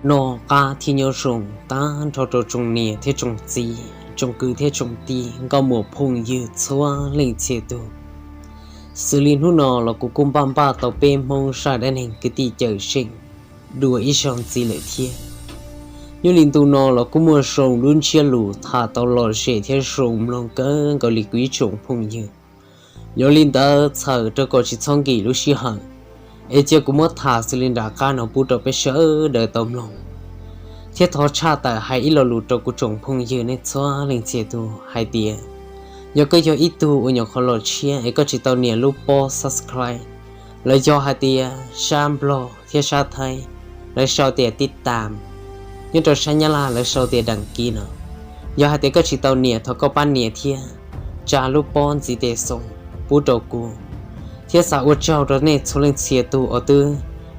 Noj qab thiab nyob zoo tag nrho rau tsoom niam thiab tsoom txiv, tsoom kwv thiab tsoom tij, nkauj muam phooj ywg txhua leej txhia tus. Xws li hnub no los kuv kuj npaj npaj tau peb Hmoob zaj dab neeg kwv tij cawm seej dua ib zaug ntxiv lawm thiab. Nyob li ntu no los kuj muaj zoo lub ntsiab lus tham tau lom zem thiab zoo mloog kawg nkaus li kuv ib tsoom phooj ywg. Yog li ntawd txhawm rau kom tsis txhob nkim lub sij hawm, es cia kuv muab tham xws li nram qab no pub rau peb sawv daws tau mloog. Thiab thov tshaj tawm hais ib lo lus rau kuv tsoom phooj ywg nej txhua leej txhia tus hais tias, yog koj yog ib tug uas nyuam qhuav los tshiab es koj tsis tau nias lub pob subscribe, los yog hais tias sab Nplog thiab sab Thaib lawv sau tias tib tam, nyob rau sab Nyab Laj lawv sau tias đăng ký no. Yog hais tias koj tsis tau nias, thov koj pab nias thiab tsa lub pob ntxiv tes xoo pub rau kuv. Thiab xav ua tsaug rau nej txhua leej txhia tus uas twb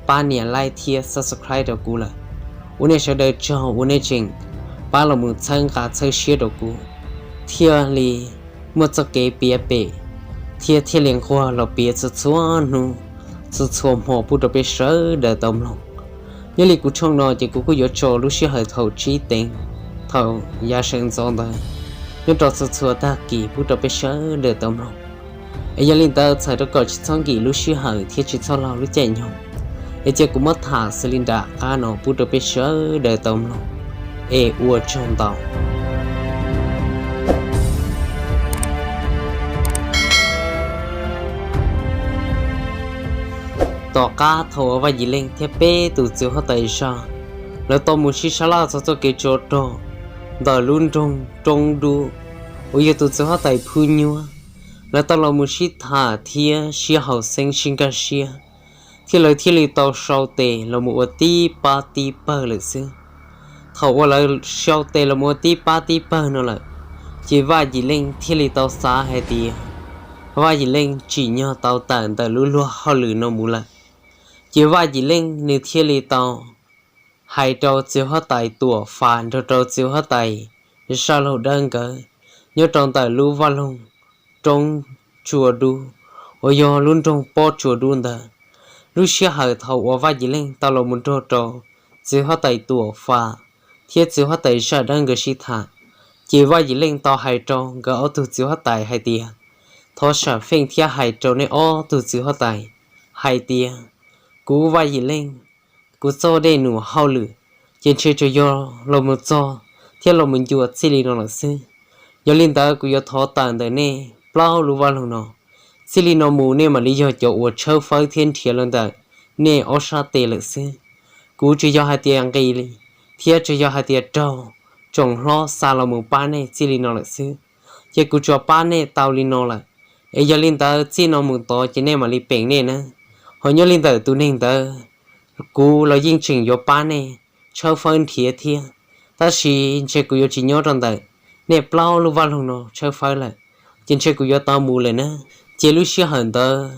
pab nias like thiab subscribe rau kuv lawm. Ua nej sawv daws tsaug uas nej tseem pab los mus txhawb nqa txhawb siab rau kuv, thiaj li muaj txoj kev piav pem, thiab thiaj li nquag los piav txhua txhua hnub, txhua txhua hmo pub rau peb sawv daws tau mloog. Nyob li kuv tshooj no ces kuv kuj yuav tso lub sij hawm thaum tsib teev, thaum yav sawv ntxov ntawd, nyob rau txhua txhua tag kis pub rau peb sawv daws tau mloog. Es yog li ntawd txhawm rau kom tsis txhob nkim lub sij hawm thiab tsis txhob laug lub caij nyoog, es cia kuv muab tham xws li nram qab no pub rau peb sawv daws tau mloog. Es ua tsaug ntau. Tom qab thaum uas Vaj Yim Leej thiab peb tus txiv huab tais zaj, lawv tau mus sib sab laj txog txoj kev tsov rog ntawm lub nroog Roob Dub, uas yog tus txiv huab tais Phub Nyuab, lawv tau los mus sib tham thiab sib haum xeeb sib nkag siab, thiab lawv thiaj li tau sau tes los mus ua tib pab tib pawg lawm xwb. Thaum uas lawv sau tes los mus ua tib pab tib pawg no lawm, ces Vaj Yim Leej thiaj li tau xav hais tias Vaj Yim Leej tsim nyog tau tawm ntawm lub luag hauj lwm no mus lawm. Ces Vaj Yim Leej nws thiaj li tau hais rau txiv huab tais Tuam Fas nrog rau txiv huab tais Zaj Laug Dawb nkawd nyob rau ntawm lub vaj loog Roob Tsua Dub, uas yog lub nroog Pob Tsua Dub ntawd. Lub sij hawm thaum uas Vaj Yim Leej tau los mus nrog rau txiv huab tais Tuam Fas thiab txiv huab tais Zaj Dawb nkawd sib tham, ces Vaj Yim Leej tau hais rau nkawd ob tug txiv huab tais hais tias, thov sam feej thiab hais rau nej ob tug txiv huab tais hais tias, kuv Vaj Yim Leej, kuv txoj dej num hauj lwm ces ntshe tsuas yog los mus txog thiab los mus ncua txij li no lawm xwb. Yog li ntawd kuv yuav thov tawm ntawm nej plaub lub vaj loog no. Txij li no mus nej mam li yog cov uas tshawb fawb thiab nrhiav los ntawm nej ob sab tes lawm xwb. Kuv tsuas yog hais tias nqis li, thiab tsuas yog hais tias raug tsoom hlob xa los mus pab nej txij li no lawm xwb. Ces kuv tsuas pab nej tau li no lawm. Es yog li ntawd txij no mus tod ces nej mam li peem nej nawb. Ho nyob li ntawm tus neeg ntawd, kuv los yeej tseem yuav pab nej tshawb fawb nrhiav thiab, tab sis ntshe kuv yuav tsis nyob rau ntawm nej plaub lub vaj loog no tshawb fawb lawm, ces ntshe kuv yuav tau mus lawm nawb. Ces lub sij hawm ntawd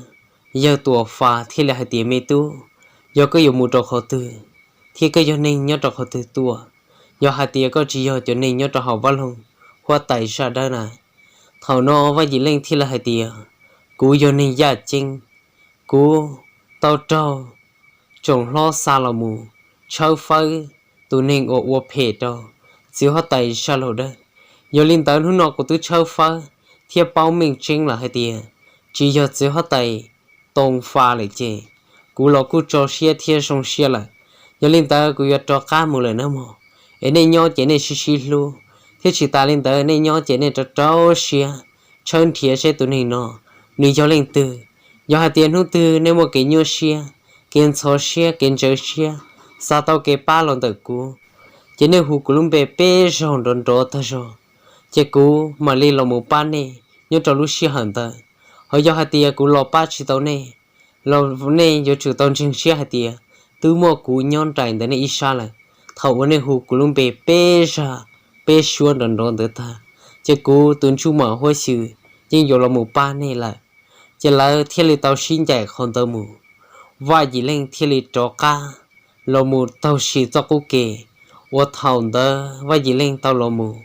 yawg Tuam Fas thiaj li hais tias, me tub, yog koj yuav mus rau qhov twg, thiab koj yog neeg nyob rau qhov twg tuaj? Yog hais tias koj tsis yog cov neeg nyob rau hauv vaj loog huab tais Zaj Dawb na. Thaum no Vaj Yim Leej thiaj li hais tias, kuv yog neeg yaj ceeb, kuv tau raug tsoom hlob xa los mus tshawb fawb tus neeg uas ua phem rau txiv huab tais Zaj Laug Dawb. Yog li ntawd hnub no kuv twb tshawb fawb thiab paub meej tseeb lawm hais tias tsis yog txiv huab tais Toos Fas lawm ces kuv los kuj tso siab thiab zoo siab lawm. Yog li ntawd kuv yuav rov qab mus lawm nawb mog. Es nej nyob ces nej sib sib hlub, thiab tsis tas li ntawd nej nyob ces nej rau rau siab tshawb nrhiav seb tus neeg no nws yog leej twg. Yog hais tias hnub twg nej muaj kev nyuaj siab, kev ntxhov siab, kev ntxhov siab, xav tau kev pab los ntawm kuv, ces nej hu kuv lub npe peb zaug nrov nrov tag zog, ces kuv mam li los mus pab nej nyob rau lub sij hawm ntawd. Ho yog hais tias kuv los pab tsis tau nej, los nej yuav tsum tau ntseeg siab hais tias twb muaj kuv nyob nraim ntawm nej ib sab lawm. Thaum uas nej hu kuv lub npe peb zag peb suab nrov nrov ntawd tag, ces kuv tus ntsuj mom huab xyw yeej yuav los mus pab nej lawm. Ces lawv thiaj li tau sib ncaim qhov ntawd mus. Vaj Yim Leej thiaj li rov qab los mus taug sim txoj qub ke uas thaum ntawd Vaj Yim Leej tau los mus.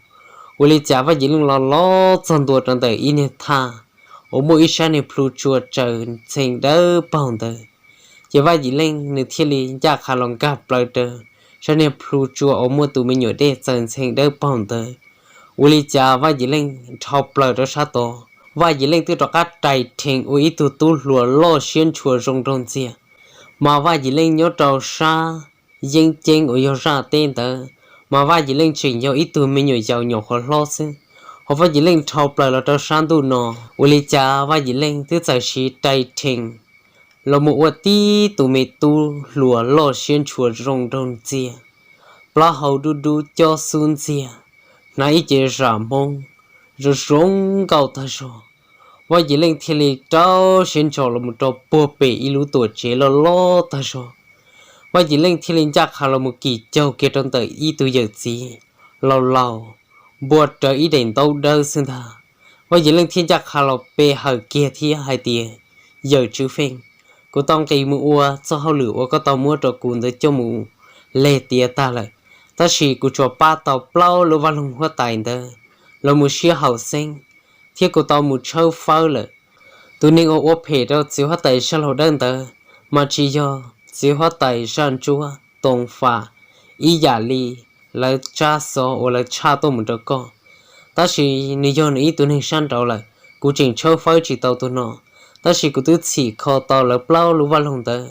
Ua li cas Vaj Yim Leej los los txog ntua rau ntawm ib niag thaj uas muaj ib sab niag plhu tsua tsaws ntxhee dawb paug ntawd, ces Vaj Yim Leej nws thiaj li ncaj qha los nkag plaws rau sab niag plhu tsua uas muaj tus me nyuam dej txaws ntxhee dawb paug ntawd. Ua li cas Vaj Yim Leej dhau plaws rau sab tod, Vaj Yim Leej twb rov qab rais rhees ua ib tug tub hluas loj siab ntshua zoo nraug ntxiag. Mas Vaj Yim Leej nyob rau sab yeeb ceeb uas yog zaj teb ntawd, mas Vaj Yim Leej tseem yog ib tug me nyuam yaus nyuam qhuav hlob xwb, ho Vaj Yim Leej dhau plaws los rau sab ntuj no. Ua li cas Vaj Yim Leej twb txawm siv rais rhees los mus ua tib tus me tub hluas loj siab ntshua zoo nraug ntxiag, plaub hau dub dub cob xub ntxiag, hnav ib ce zam Hmoob zoo zoo nkauj tag zog. Vaj Yim Leej thiaj li rau siab ntso los mus rau puag pem ib lub tuam tsev loj loj tag zog. Vaj Yim Leej thiaj li ncaj qha los mus kim caug kiag rau ntawm ib tug yawm txiv laus laus, npua rawv ib daim ntaub dawb xwb ntag. Vaj Yim Leej thiaj ncaj qha los pe hawm kiag thiab hais tias, Yawm Tswv Feej, kuv tau nqis mus ua txoj hauj lwm uas koj tau muab rau kuv ntawd coj mus leg tiav tag lawm, tab sis kuv tsuas pab tau plaub lub vaj loog huab tais ntawd los mus sib haum xeeb, thiab kuv tau mus tshawb fawb lawm. Tus neeg uas ua phem rau txiv huab tais zaj laug dawb ntawd mas tsis yog txiv huab tais zaj ntsuab Toos Fam ib yam li lawv tsab xov uas lawv tshaj tuaj mus rau koj, tab sis nws yog nws ib tug neeg sab nraud lawm. Kuv tseem tshawb fawb tsis tau tus no, tab sis kuv twb txhim kho tau lawv plaub lub vaj loog ntawd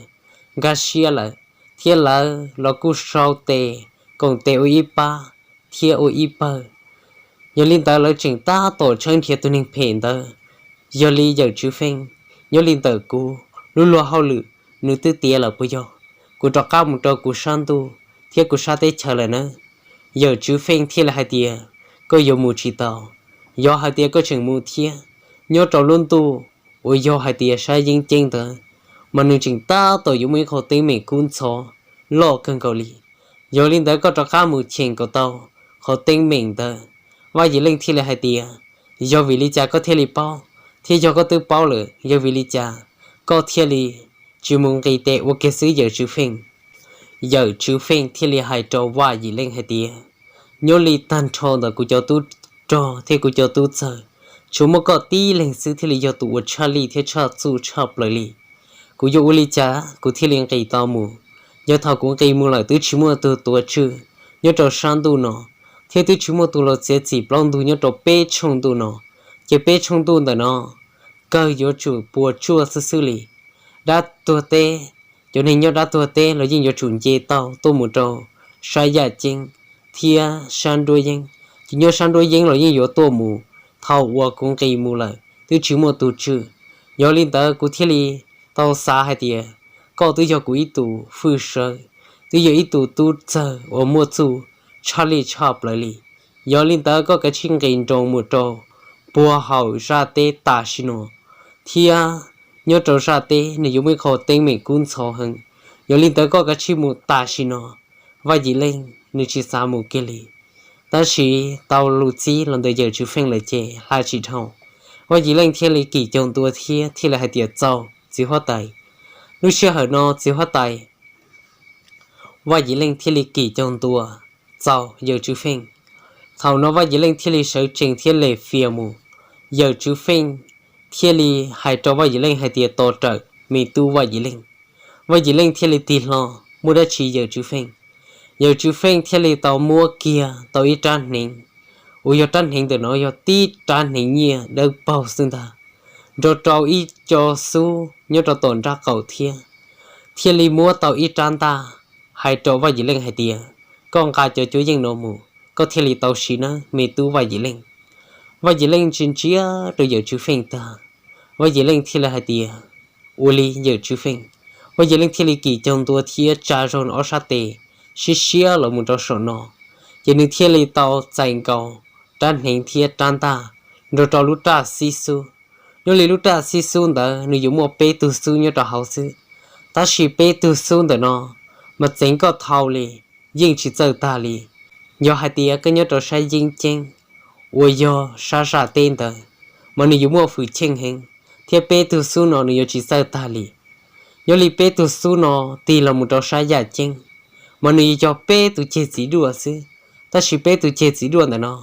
nkag siab lawm, thiab lawv los kuj sau tes koom tes ua ib pab thiab ua ib pawg. Yog li ntawd lawv tseem tab tom tshawb nrhiav tus neeg phem ntawd. Yog li Yawm Tswv Feej, nyob li ntawm kuv lub luag hauj lwm nws twb tiav lawm puas yog? Kuv rov qab mus rau kuv sab ntuj thiab kuv sab teb chaws lawm nawb. Yawm Tswv Feej thiaj li hais tias, Koj yuav mus tsis tau. Yog hais tias koj tseem mus thiab, nyob rau lub ntuj uas yog hais tias sab yeeb ceeb ntawd, mas nws tseem tab tom yuav muaj ib qho teeb meem kub ntxhov loj kawg nkaus li. Yog li ntawd koj rov qab mus cheem kom tau qhov teeb meem ntawd. Vaj Yim Leej thiaj li hais tias, Yog vim li cas koj thiaj li paub? Thiab yog koj twb paub lawm, yog vim li cas koj thiaj li tsis mus nqis tes ua kiag xwb Yawm Tswv Feej? Yawm Tswv Feej thiaj li hais rau Vaj Yim Leej hais tias, Nyob li tag nrho ntawm kuv cov tub rog thiab kuv cov tub txawg, tsuas muaj koj tib leeg xwb thiaj li yog tus uas tshaj lij thiab tshaj txuj tshaj plaws li. Kuv yuav ua li cas kuv thiaj li nqis tau mus? Yog thaum kuv nqis mus lawm twb tsis muaj tus tuav tswj nyob rau sab ntuj no, thiab twb tsis muaj tus los txiav txim plaub ntug nyob rau peb tshooj ntuj no, ces peb tshooj ntuj ntawm no kawg yuav tsum puas tsuaj xwb xwb li. Dab tuag teb, cov neeg nyob dab tuag teb los yeej yuav tsum nce tau tuaj mus rau sab yaj ceeb thiab sab nruab yeeb, ces nyob sab nruab yeeb los yeej yuav tuaj mus. Thaum uas kuv nqis mus lawm twb tsis muaj tus tswj, yog li ntawd kuv thiaj li tau xav hais tias koj twb yog kuv ib tug fwj sawv, twb yog ib tug tub txawg uas muaj txuj tshaj lij tshaj plaws li. Yog li ntawd koj kav tsij nqis nroos mus rau puag hauv zaj teb tam sim no, thiab nyob rau zaj teb nws yuav muaj ib qho teeb meem kub ntxhov heev. Yog li ntawd koj kav tsij mus tam sim no. Vaj Yim Leej nws tsis xav mus kiag li. Tab sis tau lus txib los ntawm Yawm Tswv Feej lawm ces hla tsis dhau, Vaj Yim Leej thiaj li kim caug ntua thiab thiaj li hais tias, Txaus txiv huab tais. Lub sij hawm no txiv huab tais, Vaj Yim Leej thiaj li kim caug ntua, Txaus Yawm Tswv Feej. Thaum no Vaj Yim Leej thiaj li sawv tsees thiab lem fias mus. Yawm Tswv Feej thiaj li hais rau Vaj Yim Leej hais tias, Tos rawm me tub Vaj Yim Leej. Vaj Yim Leej thiaj li tig hlo, Muaj dab tsi Yawm Tswv Feej? Yawm Tswv Feej thiaj li tau muab kiag tau ib rab hneev, uas yog rab hneev ntawm no yog tib rab hneev nyiaj dawb paug xwb ntag, nrog rau ib co xub nyob rau tom nrab qaum thiab. Thiaj li muab tau ib rab ntaj hais rau Vaj Yim Leej hais tias, Koj nqa cov cuab yeej no mus, koj thiaj li tau siv nawb me tub Vaj Yim Leej. Vaj Yim Leej ntsia ntsia rau Yawm Tswv Feej tag, Vaj Yim Leej thiaj li hais tias, Ua li Yawm Tswv Feej. Vaj Yim Leej thiaj li kim caug ntua thiab tsa zog ob sab tes siab siab los mus rau saum no, ces nws thiaj li tau txais nkaus rab hneev thiab rab ntaj nrog rau lub raj xib xub. Nyob li lub raj xib xub ntawd nws yuav muaj peb tug xub nyob rau hauv xwb, tab sis peb tug xub ntawm no mas txeev koj thau li, yeej tsis txawj tag li. Yog hais tias koj nyob rau sab yeeb ceeb uas yog sab zaj teb ntawd, mas nws yuav muaj fwm cheej heev, thiab peb tug xub no nws yuav tsis txawj tag li. Nyob li peb tug xub no tig los mus rau sab yaj ceeb, mas nws yuav yog peb tus ceg txiv duaj xwb, tab sis peb tus ceg txiv duaj ntawm no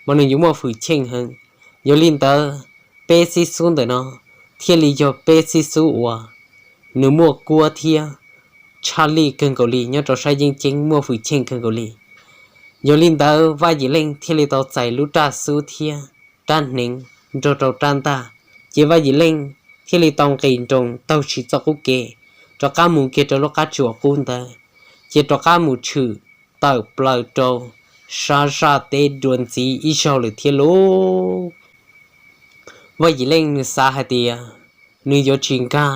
mas nws yuav muaj fwm cheej heev. Yog li ntawd, peb xib xub ntawm no thiaj li yog peb xib xub uas nws muaj kuab thiab tshaj lij kawg nkaus li, nyob rau sab yeeb ceeb muaj hwm cheej kawg nkaus li. Yog li ntawd Vaj Yim Leej thiaj li tau txais lub raj xub thiab rab hneev nrog rau rab ntaj, ces Vaj Yim Leej thiaj li tau nqis nroos taug tsis txoj qub kev rov qab mus kiag rau lub qab tsuas qub ntawd, ces rov qab mus tshwm tawm plaws rau sab zaj teb dua ntxiv ib zaug lawm thiab lauj. Vaj Yim Leej nws xav hais tias nws yuav tsis nkag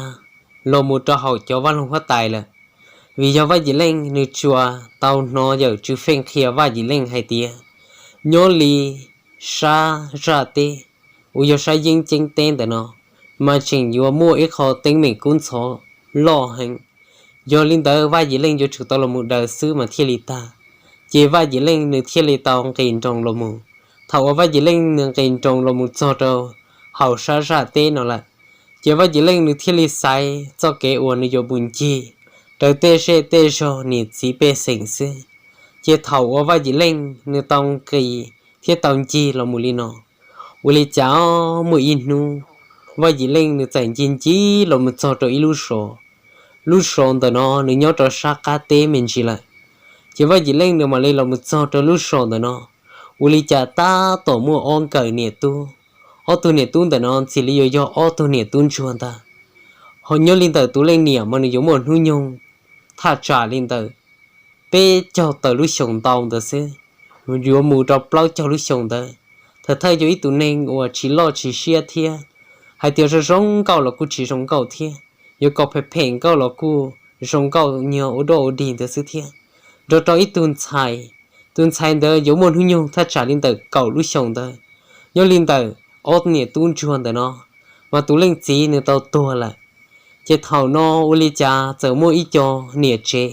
los mus rau hauv cov vaj loog huab tais lawm, vim yog Vaj Yim Leej nws tsuas tau hnov yawm Tswv Feej qhia Vaj Yim Leej hais tias nyob li sab zaj teb uas yog sab yeeb ceeb teb ntawm no mas tseem yuav muaj ib qho teeb meem kub ntxhov loj heev. Yog li ntawd Vaj Yim Leej yuav tsum tau los mus daws xwb mas thiaj li tag. Ces Vaj Yim Leej nws thiaj li tau nqis nroos los mus. Thaum uas Vaj Yim Leej nws nqis nroos los mus txog rau hauv sab zaj teb no lawm, ces Vaj Yim Leej nws thiaj li xaiv txoj kev uas nws yuav mus ncig raws tej zej tej zog niam txiv pej xeem xwb. Ces thaum uas Vaj Yim Leej nws tau nqis thiab tau ncig los mus li no, ua li cas muaj ib hnub Vaj Yim Leej nws txawm ncig ncig los mus txog rau ib lub zos. Lub zos ntawm no nws nyob rau sab qab teb me ntsis lawm. Ces Vaj Yim Leej nws mam li los mus txog rau lub zos ntawm no, ua li cas tab tom muaj ob nkawm niam tub. Ob tug niam tub ntawm no ntxim li yuav yog ob tug niam tub ntsuag ntag. Ho nyob li ntawm tus leej niam mas nws yuav muaj hnub nyoog thaj tsam li ntawm peb caug tawm lub xyoos ntau ntawd xwb, yuav mus rau plaub caug lub xyoos ntawd. Thawj thawj yog ib tus neeg uas tsis loj tsis siab thiab hais tias zoo zoo nkauj los kuj tsis zoo nkauj thiab, yuav kom phem phem nkauj los kuj zoo nkauj nyuag ua doj ua dig ntawd xwb thiab. Nrog rau ib tug ntxhais, tus ntxhais ntawd yuav muaj hnub nyoog thaj tsam li ntawm kaum lub xyoos ntawd. Nyob li ntawm ob niam tub ntsuag ntawm no mas tus leej txiv nws tau tuag lawm. Ces thaum no ua li cas txawm muaj ib co niam tsev,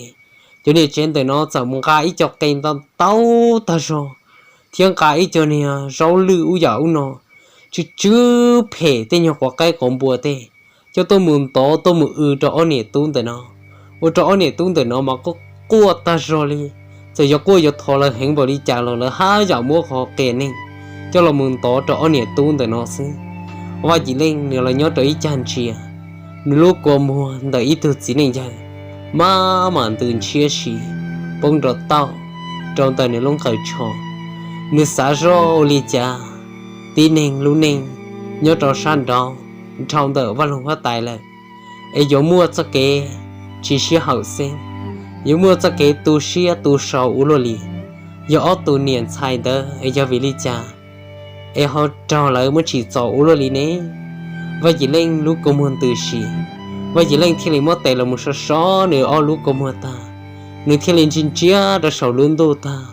cov niam tsev ntawm no txawm mus nqa ib co qe ntau ntau tag zog thiab nqa ib co niag zaub lwj ub yam ub no tsw tsw phem tej nyuag quav qaib quav npua tej coj tuaj mus ntov tuaj mus w rau ob niam tub ntawm no, ua rau ob niam tub ntawm no mas quaj quaj tag zog li. Txawm yuav quaj yuav thov lawv heev npaum li cas los lawv haj yam muab qhov qias neeg coj los mus ntov rau ob niam tub ntawm no xwb. Vaj Yim Leej nws los nyob rau ib cag ntsia, nws lub kua muag ntawm ib tug txiv neej yawg maj mam ntws ntshiab si poob nrov tauj rau ntawm nws lub nqaws tsho. Nws xav zoj ua li cas tib neeg lub neej nyob rau sab nraud dhau ntawm vaj loog huab tais lawm, es yuav muaj txoj kev tsis sib haum xeeb, yuav muaj txoj kev tu siab tu sau ua luaj li. Yog ob tug niam ntxhais ntawd es yog vim li cas es ho raug lawv muab tsim txom ua luaj li ne? Vaj Yim Leej lub kua muag ntws si, Vaj Yim Leej thiaj li muab tes los mus so so nws ob lub kua muag tag, nws thiaj li ntsia ntsia rau saum lub ntuj tag,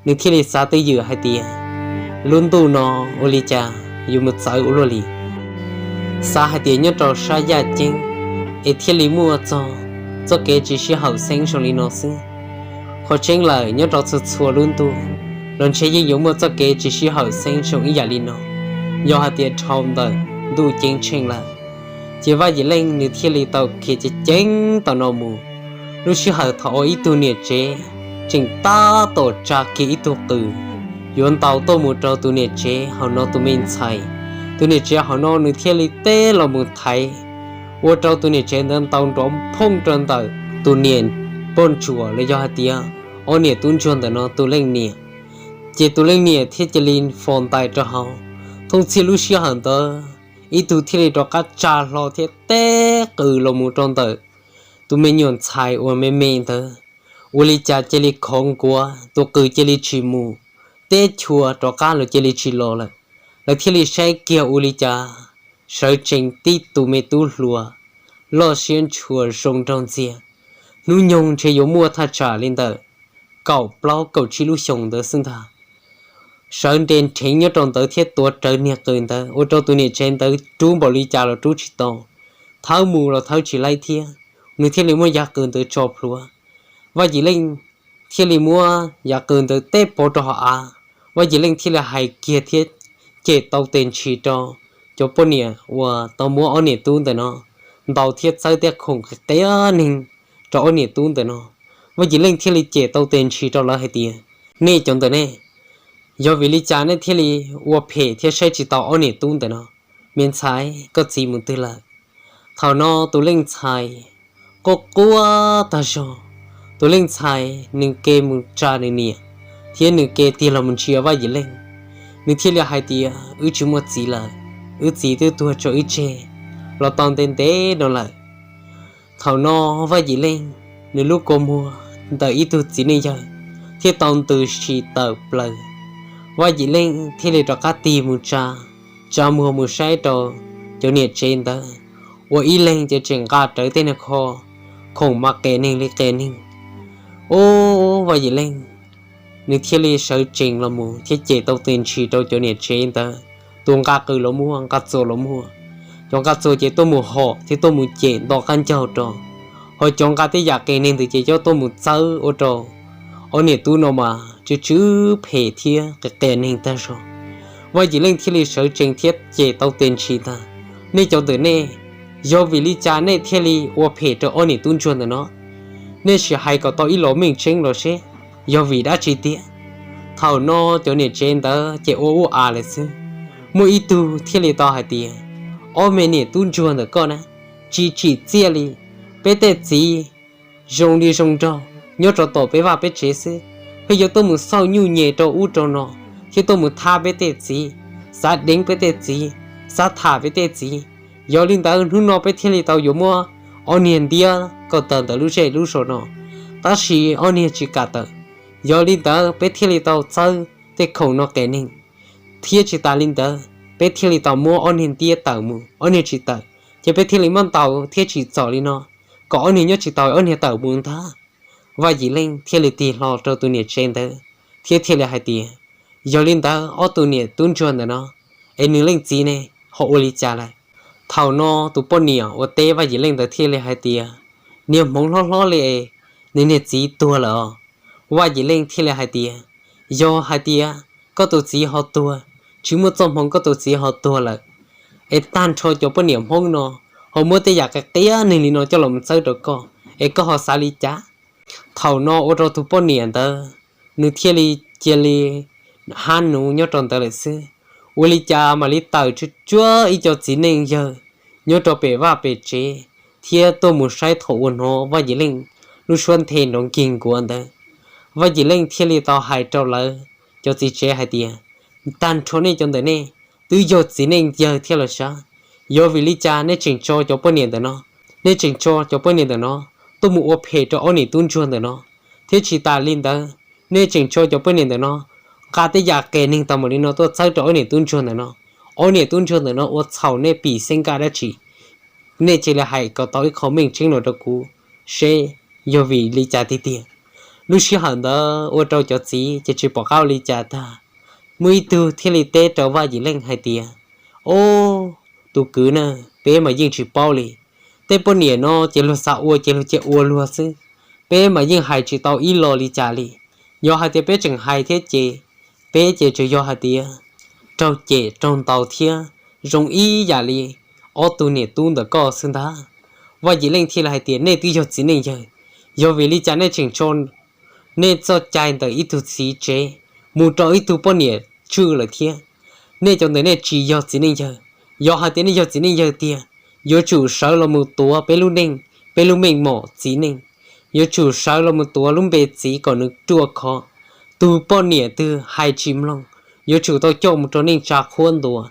nws thiaj li xav twj ywm hais tias, lub ntuj no ua li cas yuav mus txawv ua luaj li. Xav hais tias nyob rau sab yaj ceeb es thiaj li muaj txog txoj kev tsis sib haum xeeb zoo li no xwb. Qhov tseeb lawm nyob rau txhua txhua lub ntuj los ntshe yeej yuav muaj txoj kev tsis sib haum xeeb zoo ib yam li no, yog hais tias dhau ntawm ntuj ceeb tsheej lawm. Ces Vaj Yim Leej nws thiaj li tau khiav ceev ceev tom no mus. Lub sij hawm thaum uas ib tug niam tsev tseem tab tom tsa kiag ib tug qws yuav ntaus tuaj mus rau tus niam tsev hauv no tus me ntxhais, tus niam tsev hauv no nws thiaj li teb los mus thaiv, ua rau tus niam tsev ntawd ntaus nrov phooj rau ntawm tus niam poj ntsuam los yog hais tias ob niam tub ntsuag ntawm no tus leej niam. Ces tus leej niam thiaj cia li fos ntais rau hauv. Thooj txhij lub sij hawm ntawd ib tug thiaj li rov qab tsa hlo thiab teb qws los mus rau ntawm tus me nyuam ntxhais uas me me ntawd, ua li cas cia li khov nkuav, tus qws cia li tsis mus, teb chua rov qab los cia li tsis los lawm. Lawv thiaj li saib kiag ua li cas sawv tsees tib tus me tub hluas loj siab ntshua zoo nraug ntxiag, hnub nyoog ntshe yuav muaj thaj tsam li ntawm kaum plaub kaum tsib lub xyoos ntawd xwb ntag. Sawv nres nrheev nyob rau ntawd thiab tuav rawv niag qws ntawd ua rau tus niam tsev ntawd rub npaum li cas los rub tsis tau, thawb mus los thawb tsis laib thiab. Nws thiaj li muab yav qws ntawd tso plhuav. Vaj Yim Leej thiaj li muab yav qws ntawd teb pov rau hauv av. Vaj Yim Leej thiaj li hais kiag thiab cem tau tes ntshis rau cov poj niam uas tau muab ob niam tub ntawm no ntaus thiab txawb tej khoom qias neeg rau ob niam tub ntawm no. Vaj Yim Leej thiaj li cem tau tes ntshis rau lawv hais tias, nej cov ntawm nej, yog vim li cas nej thiaj li ua phem thiab saib tsis taus ob niam tub ntawm no? Me ntxhais, koj txiv mus twg lawm? Thaum no tus leej ntxhais quaj quaj tag zog. Tus leej ntxhais nws ke mus tsa nws niam thiab nws ke tig los mus ntsia Vaj Yim Leej. Nws thiaj li hais tias, wb tsis muaj txiv lawm, wb txiv twb tuag tso wb tseg los tau ntev ntev no lawm. Thaum no Vaj Yim Leej nws lub kua muag ntawm ib tug txiv neej yawg thiaj tau ntws si tawm plaws. Vaj Yim Leej thiaj li rov qab tig mus tsa, tsa muag mus saib rau cov niam tsev ntawd, uas ib leeg ces tseem nqa rawv tej niag kho khoom mas qias neeg li qias neeg. Ub, Vaj Yim Leej nws thiaj li sawv tsees los mus thiab cem tau tes ntshis rau cov niam tsev ntawd, tus nqa qws los muaj, nqa txuas los muaj. Cov nqa txuas ces tuaj mus hom thiab tuaj mus cem nto qab ncaug rau, ho cov nqa tej yam qias neeg ntawd ces coj tuaj mus txawb ua rau ob niam tub no mas tsw tsw phem thiab qias qias neeg tag zog. Vaj Yim Leej thiaj li sawv tsees thiab cem tau tes ntshis ntag, nej cov ntawm nej, yog vim li cas nej thiaj li ua phem rau ob niam tub ntsuag ntawm no? Nej sim hais kom tau ib los meej tseeb los seb yog vim dab tsi tiag. Thaum no cov niam tsev ntawd ces ua ub a lawm xwb. Muaj ib tug thiaj li tau hais tias, ob me niam tub ntsuag ntawm koj na, tsis tsim txiaj li. Peb tej txiv zoo li zoo nraug nyob rau tom peb vaj peb tsev xwb, pheej yuav tuaj mus xauj nyuj nyem rau ub rau no, thiab tuaj mus thab peb tej txiv, xav deev peb tej txiv, xav tham peb tej txiv. Yog li ntawd hnub no peb thiaj li tau yuav muab ob niag ntiab kom tawm ntawm lub zej lub zos no, tab sis ob niag tsis kam tawm. Yog li ntawd peb thiaj li tau txawb tej khoom no qias neeg, thiab tsis tas li ntawd peb thiaj li tau muab ob niag ntiab tawm mus, ob niag tsis tawm, ces peb thiaj li muab ntaus thiab tsim txom li no, kom ob niag nyob tsis tau, ob niag tawm mus ntag. Vaj Yim Leej thiaj li tig hlo rau tus niam tsev ntawd thiab thiaj li hais tias, yog li ntawd ob tug niam tub ntsuag ntawm no es nws leej txiv ne ho ua li cas lawm? Thaum no tus poj niam uas teb Vaj Yim Leej ntawd thiaj li hais tias, niag hmoov hlob hlob li es nws niag txiv tuag lawm os. Vaj Yim Leej thiaj li hais tias, yog hais tias koj tus txiv ho tuag, tsis muaj txoj hmoov koj tus txiv ho tuag lawm, es tag nrho cov poj niam Hmoob no ho muab tej yam qias qias neeg li no coj los txawb rau koj, es koj ho xav li cas? Thaum no ua rau tus poj niam ntawd nws thiaj li cia li hab nuv nyob rau ntawd lawm xwb. Ua li cas mam li tawm tsuag tsuag ib co txiv neej yawg nyob rau pem vaj pem tsev thiab tuaj mus saib thaum uas hnov Vaj Yim Leej lub suab nthe nrov nkig nkuav ntawd. Vaj Yim Leej thiaj li tau hais rau lawv cov txiv tsev hais tias, tag nrho nej cov ntawm nej twb yog txiv neej yawg thiab los sav. Yog vim li cas nej tseem tso cov poj niam ntawm no, nej tseem tso cov poj niam ntawm no tuaj mus ua phem rau ob niam tub ntsuag ntawm no, thiab tsis tas li ntawd nej tseem tso cov poj niam ntawm no nqa tej yam qias neeg tau npaum li no tuaj txawb rau ob niam tub ntsuag ntawm no? Ob niam tub ntsuag ntawm no ua txhaum nej pim xeeb nkaj dab tsi? Nej cia li hais kom tau ib qho meej tseeb los rau kuv seb yog vim li cas tiag tiag. Lub sij hawm ntawd ua rau cov txiv ces tsis pom qab ua li cas tag. Muaj ib tug thiaj li teb rau Vaj Yim Leej hais tias, o, tus kwv na, peb mas yeej tsis paub li. Tej poj niam no ces luag xav ua ces luag cia ua luag xwb. Peb mas yeej hais tsis tau ib lo li cas li. Yog hais tias peb tseem hais thiab ces peb ces tsuas yog hais tias raug cem raug ntaus thiab zoo ib yam li ob tug niam tub ntawm koj xwb ntag. Vaj Yim Leej thiaj li hais tias, nej twb yog txiv neej yawg, yog vim li cas nej tseem tso nej txoj cai ntawm ib tug txiv tsev mus rau ib tug poj niam tswj lawm thiab? Nej cov ntawm nej tsis yog txiv neej yawg. Yog hais tias nej yog txiv neej yawg tiag, yuav tsum sawv los mus tuav peb lub neej, peb lub meej mom txiv neej. Yuav tsum sawv los mus tuav lub npe txiv kom nws ruaj khov. Tus poj niam twg hais tsis mloog, yuav tsum tau coj mus rau neej tsa qhuab ntuas.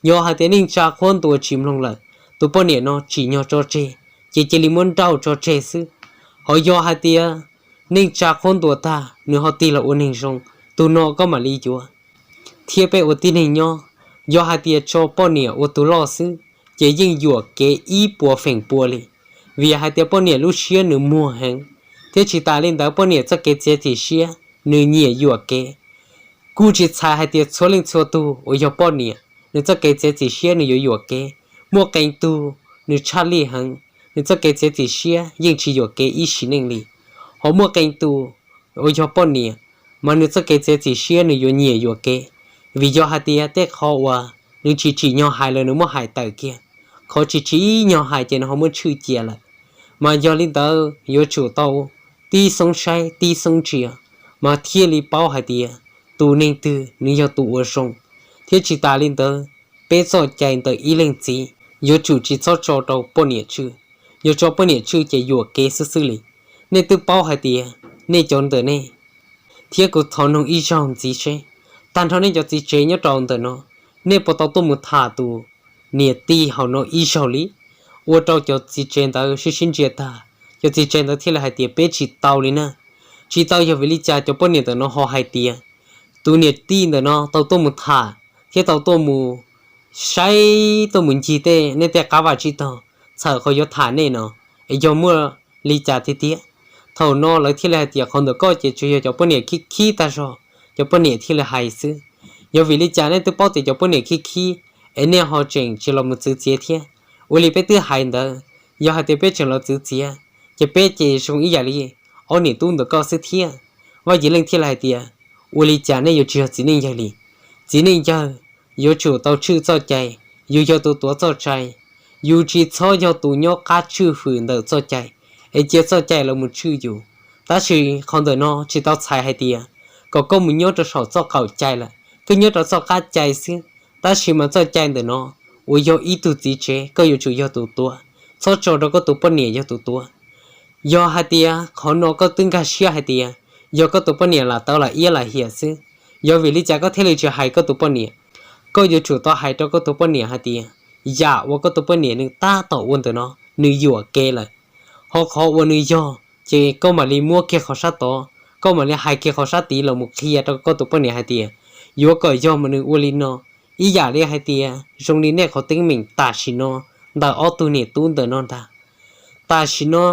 Yog hais tias neej tsa qhuab ntuas tsis mloog lawm, tus poj niam no tsim nyog tso tseg, ces cia li muab nrauj tso tseg xwb. Ho yog hais tias neej tsa qhuab ntuas tag nws ho tig los ua neeg zoo, tus no koj mam li yuav. Thiab peb ua tib neeg nyob, yog hais tias tso poj niam ua tus loj xwb, ces yeej yuam kev ib puas feem pua li. Vim hais tias poj niam lub siab nws muag heev, thiab tsis tas li ntawd poj niam txoj kev txiav txim siab nws nyiam yuam kev. Kuj tsis txhais hais tias txhua leej txhua tug uas yog poj niam nws txoj kev txiav txim siab nws yuav yuam kev. Muaj qee tug nws tshaj lij heev, nws txoj kev txiav txim siab yeej tsis yuam kev ib sim neej li. Ho muaj qee tus uas yog poj niam, mas nws txoj kev txiav txim siab nws yuav nyiam yuam kev, vim yog hais tias tej qhov uas nws tsis tsim nyog hais los nws muab hais tawm kiag, qhov tsis tsim nyog hais ces nws ho muab tshwj cia lawm. Mas yog li ntawd yuav tsum tau tib xoob saib tib xoob ntsia, mas thiaj li paub hais tias tus neeg twg nws yog tus uas zoo. Thiab tsis tas li ntawd, peb txoj cai ntawm ib leej txiv yuav tsum tsis txhob tso rau poj niam tswj. yog tso poj niam tswj ces yuam kev xwb xwb li. Nej twb paub hais tias nej cov ntawm nej, thiab kuv thov nug ib zaug ntxiv seb, tag nrho nej cov txiv tsev nyob rau ntawm no, nej puas tau tuaj mus tham tus niam tij hauv no ib zaug li? Ua rau cov txiv tsev ntawd sib sib ntsia tag, cov txiv tsev ntawd thiaj li hais tias peb tsis tau li na. Tsis tau yog vim li cas cov poj niam ntawm no ho hais tias tus niam tij ntawm no tau tuaj mus tham thiab tau tuaj mus saib tuaj mus ncig tej nej tej qab vaj tsib taug, txhawm qhov yuav tham nej no, es yog muaj li cas tiag tiag. Thaum no lawv thiaj li hais tias qhov ntawm koj ces tsuas yog cov poj niam khib khib tag zog, cov poj niam thiaj li hais xwb. Yog vim li cas nej twb paub tias cov poj niam khib khib, es nej ho tseem tsis los mus txwv txiav thiab? Ua li peb twb hais ntawd, yog hais tias peb tseem los txwv txiav, ces peb ces zoo ib yam li ob niam tub ntawm koj xwb thiab. Vaj Yim Leej thiaj li hais tias, ua li cas nej yuav tsis yog txiv neej yawg li? Txiv neej yawg yuav tsum tau tswj txoj cai, yus yog tus tuav txoj cai, yus tsis txhob yog tus nyob qab tswj hwm ntawm txoj cai, es cia txoj cai los mus tswj yus. Tab sis qhov ntawm no tsis tau txhais hais tias kom koj mus nyob rau saum txoj qaum cai lawm, koj nyob rau txoj qab cai xwb, tab sis mas txoj cai ntawm no uas yog ib tug txiv tsev koj yuav tsum yog tus tuav, txhob tso rau koj tus poj niam yog tus tuav. Yog hais tias qhov no koj twb nkag siab hais tias yog koj tus poj niam lam tau lam iab lam hiam xwb, yog vim li cas koj thiaj li tsis hais koj tus poj niam? Koj yuav tsum tau hais rau koj tus poj niam hais tias yam uas koj tus poj niam nws tab tom ua ntawm no nws yuam kev lawm. Ho qhov uas nws yog ces koj mam li muab kiag qhov sab tod, koj mam li hais kiag qhov sab tid los mus qhia rau koj tus poj niam hais tias yuav kom yog mas nws ua li no, ib yam li hais tias zoo li nej qhov teeb meem tam sim no ntawm ob tug niam tub ntawm no ntag. Tam sim no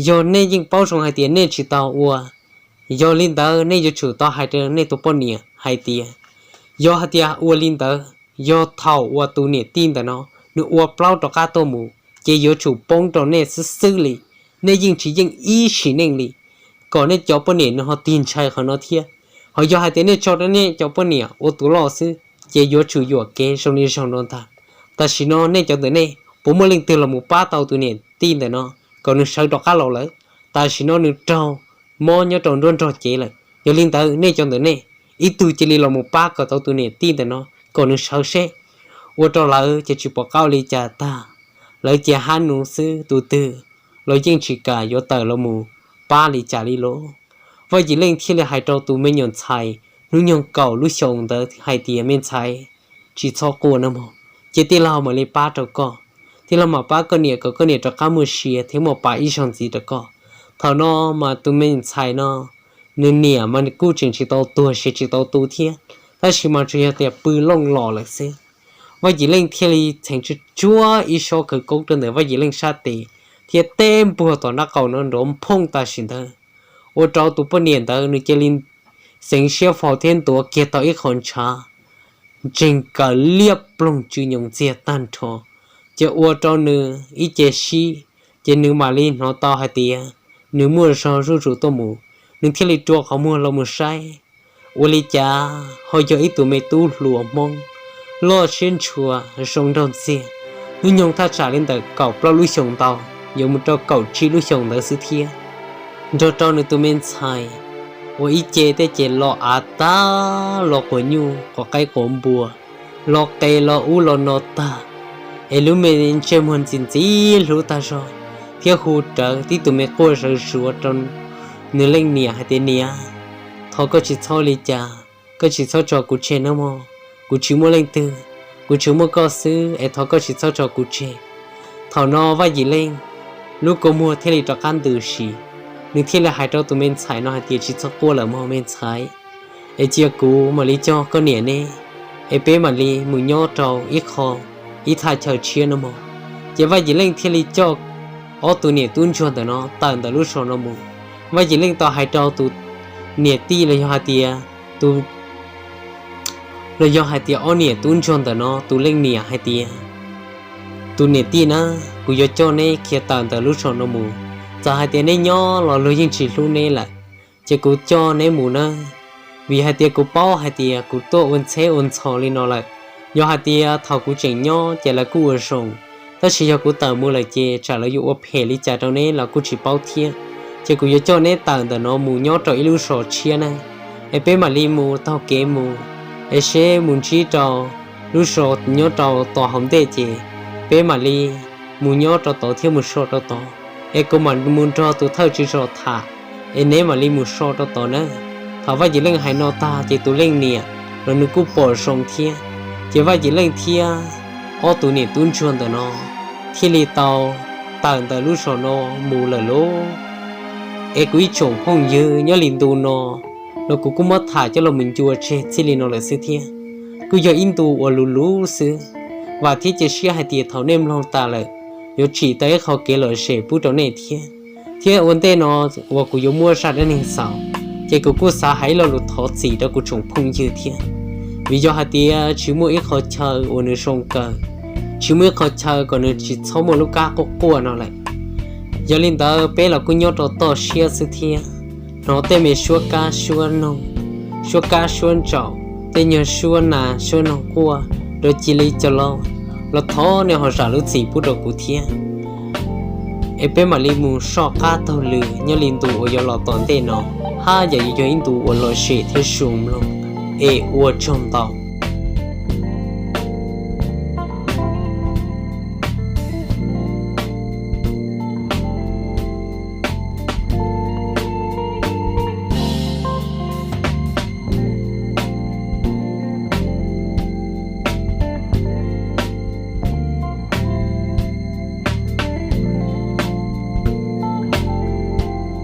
yog nej yeej paub zoo hais tias nej tsis tau ua, yog li ntawd nej yuav tsum tau hais rau nej tus poj niam hais tias yog hais tias ua li ntawd, yog thaum uas tus niam tij ntawm no nws ua plaub rov qab tuaj mus ces yuav tsum poob rau nej xwb xwb li. Nej yeej tsis yeej ib sim neej li, kom nej cov poj niam nws ho tig ntshai qhov no thiab. Ho yog hais tias nej tso rau nej cov poj niam ua tus loj xwb ces yuav tsum yuam kev zoo li zaum no ntag. Tam sim no nej cov ntawm nej puas muaj leej twg los mus pab tau tus niam tij ntawm no kom nws sawv rov qab los lawm? Tam sim no nws raug mob nyob rau nruab nrog cev lawm. Yog li ntawd nej cov ntawm nej ib tug cia li los mus pab kom tau tus niam tij ntawm no kom nws sawv seb. Ua rau lawv ces tsis pom qab ua li cas tag, lawv cia hab nus xwb, tus twg los yeej tsis kam yuav tawm los mus pab li cas li lauj. Vaj Yim Leej thiaj li hais rau tus me nyuam ntxhais hnub nyoog kaum lub xyoos ntawd hais tias, me ntxhais, tsis txhob quaj nawb mog, cia tij laug mam li pab rau koj. Tij laug mam pab koj niam kom koj niam rov qab muaj sia thiab muaj pa ib zaug ntxiv rau koj. Thaum no mas tus me ntxhais no nws niam mas kuj tseem tsis tau tuag ces tsis tau tu thiab, tab sis mas tsuas yog tias pw looj los lawm xwb. Vaj Yim Leej thiaj li txheev tsuj tsuab ib sob khawv koob rau ntawm Vaj Yim Leej sab tes, thiab teb npuag tom nraub qaum no nrov phooj tam sim ntawd, ua rau tus poj niam ntawd nws cia li xeev siab faus thiab ntuav kiag tau ib qho ntshav ntseeg kaws liab ploog tsw nyoos ntxiag tag nrho, ces ua rau nws ib ce sib, ces nws mam li hnov tau hais tias nws muaj zog zuj zus tuaj mus. Nws thiaj li rua qhov muag los mus saib, ua li cas ho yog ib tug me tub hluas Hmoob loj siab ntshua zoo nraug ntxiag, hnub nyoog thaj tsam li ntawm kaum plaub lub xyoos ntau, yuav mus rau kaum tsib lub xyoos ntawd xwb thiab, nrog rau nws tus me ntxhais uas ib ce tej ces los av tag los quav nyuj quav qaib quav npua, los qe los ub los no tag, es lub me ntsej muag ntxim ntxim hlub tag zog, thiab hu rawv tib tug me quaj zawv zuav rau nws leej niam hais tias, niam, thov koj tsis txhob li cas, koj tsis txhob tso kuv tseg nawb mog, kuv tsis muaj leej twg, kuv tsuas muaj koj xwb es thov koj tsis txhob tso kuv tseg. Thaum no Vaj Yim Leej lub kua muag thiaj li rov qab ntws si, nws thiaj li hais rau tus me ntxhais no hais tias, tsis txhob quaj lawm mog me ntxhais, es cia kuv mam li coj koj niam neb, es peb mam li mus nyob rau ib qho, ib thaj chaw tshiab no mog. Ces Vaj Yim Leej thiaj li coj ob tug niam tub ntsuag ntawm no tawm ntawm lub zos no mus. Vaj Yim Leej tau hais rau tus niam tij los yog hais tias tus, los yog hais tias ob niam tub ntsuag ntawm no tus leej niam hais tias, tus niam tij na, kuv yuav coj neb khiav tawm ntawm lub zos no mus. Txawm hais tias neb nyob los luag yeej tsis hlub neb lawm, ces kuv coj neb mus nawb, vim hais tias kuv paub hais tias kuv tuaj ua ntxheb ua ntxhov li no lawm. Yog hais tias thaum kuv tseem nyob ces lawv kuj ua zoo, tab sis yog kuv tawm mus lawm ces tsam lawv yuav ua phem li cas rau neb los kuj tsis paub thiab. Ces kuv yuav coj neb tawm ntawm no mus nyob rau ib lub zos tshiab na, es peb mam li mus taug kev mus, es seb mus ntsib rau lub zos nyob rau tom hauv ntej ces peb mam li mus nyob rau tod thiab mus so rau tod, es kuv mam mus nrog tus thawj tswj zos tham, es neb mam li mus so rau tod nawb. Thaum Vaj Cim Leej hais no tag ces tus leej niam los nws kuj pom zoo thiab, ces Vaj Cim Leej thiab ob tus niam tub ntsuag ntawm no thiaj li tau tawm ntawm lub zos no mus lawm lauj. Es kuv ib tsoom phooj ywg, nyob li ntu no los kuv kuj muab tham coj los mus ncua tseg txij li no lawm xwb thiab. Kuj yog ib ntu uas luv luv xwb, vam thiab cia siab hais tias thaum nej mloog tas lawm yuav tsim tau ib qho kev lom zem pub rau nej thiab. Thiab ua ntej no uas kuv yuav muab zaj dab neeg xaus, ces kuv kuj xav hais ib lo lus thov txim rau kuv tsoom phooj ywg thiab, vim yog hais tias tsis muaj ib qho chaw uas nws zoo kawg, tsis muaj ib qho chaw kom nws tsis txhob muaj lub kab quaj quaj no lawm. Yog li ntawd peb los kuj nyob rau toj siab xwb thiab, hnov tej me suab kab suab noog, suab kab suab ntsaum, tej nyuag suab nas suab noog quaj, rau cia li cov laus los thov nej ho zam lub txim pub rau kuv thiab. Es peb mam li mus soj qab taug lw nyob li ntu uas yuav los tom ntej no, haj yam yuav yog ib ntu uas lom zem thiab zoo mloog. Es ua tsaug ntau.